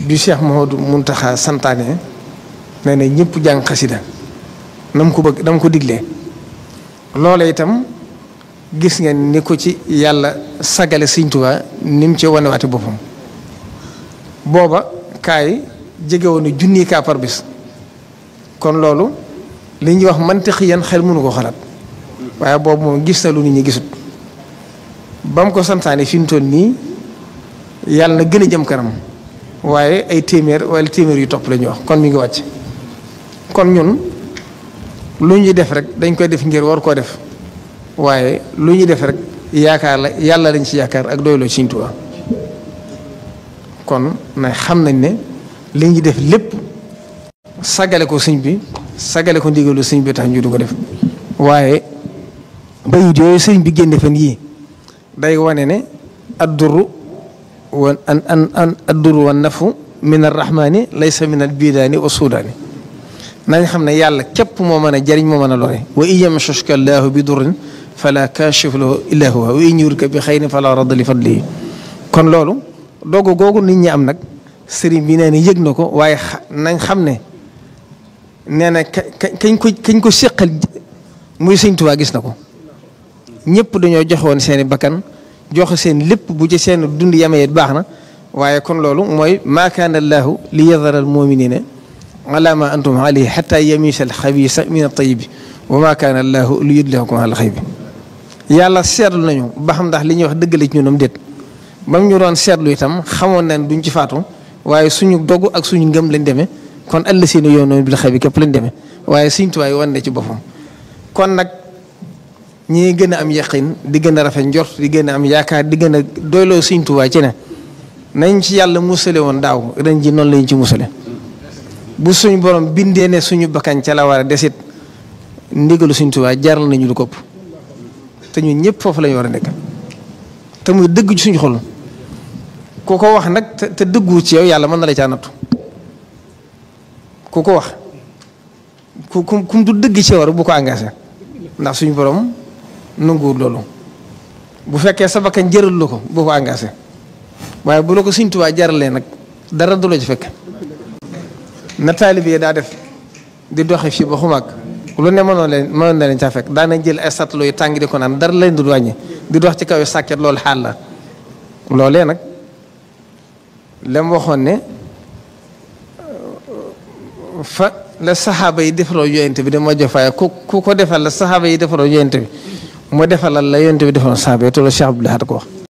bi Cheikh Mouhamadou Mountakha santaane nee na ñëpp jàng xasida na mu ko bëgg dama ko diglee loola itam gis ngeen ni ko ci yàlla sagale Sëriñ Tuubaa ni mu ci wanewaate boppam booba kaay jege woon junni kaa par bis kon loolu li ñuy wax mantiqiyan xel mënu ko xalaat waaye boobu moom gis na lu nit ñi gisut ba mu ko santaane fi mu toll nii yàlla na gën a jëm kanam waaye ay téeméer wala téeméer yu topp la ñuy wax kon mi ngi wàcc kon ñun lu ñuy def rek dañ koy def ngir war koo def waaye lu ñuy def rek yaakaar la yàlla lañ ci yaakaar ak doyloo Sëriñ Tuubaa kon na xam nañ ne li ñuy def lépp sagale ko sëñ bi sagale ko ndigalu sëñ bi tax ñu du ko def waaye bayit yooyu sëñ bi génne fan yii day wane ne adduru wa an adduru wa nafu min arrahmani laysa min albidaani wa suudaani nañ xam ne yàlla képp moo mën a jariñ moo mën a lore wa in yamshuska llaahu bi durrin fala kaashifa lahu illa huwa wa in yuridka bi xayrin fala radda li fadlihi kon loolu doogu googu nit ñi am nag sëriñ bi nee na yëg na ko waaye nañ xam ne nee na kañ ko séqal muy Sëriñ Tuubaa gis na ko ñëpp dañoo joxewoon seeni bakkan joxe seen lépp bu ci seen dund yamee baax na waaye kon loolu mooy maa kaana allaahu li yadara al muminina ala ma antum alayhi xata yamisa al xabisa min al tayibi wa maa kaana allaahu li yudlihakum ala xaybi yàlla seetlu nañu ba xam ndax li ñuy wax dëgg la ci ñun am déet ba mu ñu doon seetlu itam xamoon nañ duñ ci faatu waaye suñu dogu ak suñu ngëm lañ demee kon àll si ne yow noonu bil xaybi képp lañ demee waaye Sëriñ Tuubaa yi wan ne ci boppam kon nag ñi gën a am yaqin di gën a rafet njort di gën a am yaakaar di gën a doyloo Sëriñ Tuubaa ci ne nañ ci yàlla musale woon daaw ren ji noonu lañ ci musale bu suñu borom bindee ne suñu bakkan ca la war a desit ndigalu Sëriñ Tuubaa jaral nañu lu kopp te ñun ñëpp foofu lañu war a nekk te muy dëgg ci suñu xol ku ko wax nag te dëggu ci yow yàlla mën na la caa nattu ku ko wax kum du dëgg ci yow rek bu ko engagé ndax suñu borom nanguwul loolu bu fekkee sa bakkan jëral la ko boo ko engagé waaye bu la ko Sëriñ Tuubaa jaralee nag dara du la ci fekk na taalibe daa def di doxe fii ba xumaag lu ne mënoon na leen caa fekk daana jël ay satlo yu tàng di ko naan dara leen du wàññi di dox ci kaw yu sàkket loolu xaal la loolee nag lem waxoon ne fa la saxaaba yi defaloo yonent bi dama jofaay ku ko defal la saxaaba yi defaloo yonent bi mu defalal la yonent bi defaloon saxaaba yi te loolu Cheikh Abdoul Ahad ko wax